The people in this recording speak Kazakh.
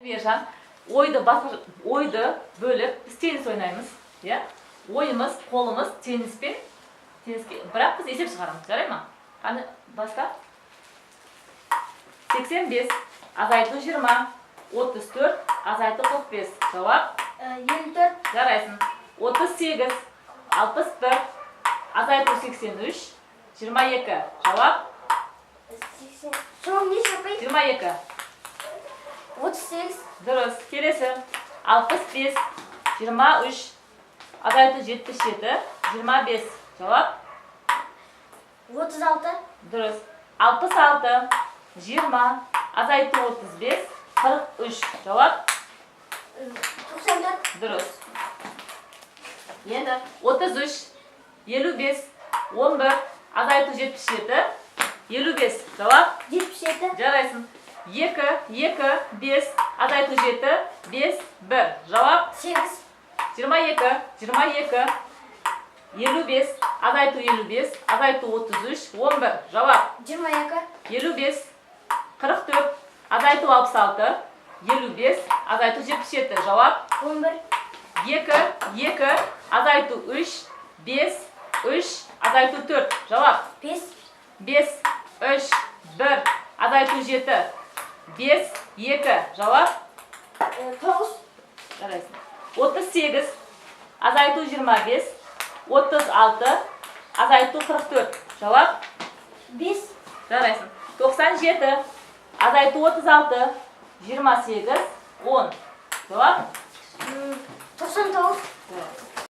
Мейіржан, ойды басқа, ойды бөліп, біз теннис ойнаймыз, иә? Ойымыз, қолымыз тенниспен, тенниске, бірақ біз есеп шығарамыз, жарай ма? Қане, баста. 85 азайту 20, 34 азайту 45. Жауап? 54. Жарайсың. 38, 61 азайту 83, 22. Жауап? 80. Соң неше, апай? 22. 38. Дұрыс. Келесі. 65, 23 азайту 77, 25. Жауап? 36. Дұрыс. 66, 20 азайту 35, 43. Жауап? 94. Дұрыс. Енді 33, 55, 11 азайту 77, 55. Жауап? 77. Жарайсың. 2, 2, 5 азайту 7, 5, 1. Жауап? 8. 22, 22, 55 азайту 55 азайту 33, 11. Жауап? 22. 55, 44 азайту 66, 55 азайту 77. Жауап? 11. 2, 2 азайту 3, 5, 3 азайту 4. Жауап? 5. 5, 3, 1 азайту 7, 5, 2. Жауап? 9. Жарайсың. 38 азайту 25, 36 азайту 44. Жауап? 5. Жарайсың. 97 азайту 36, 28, 10. Жауап? 99.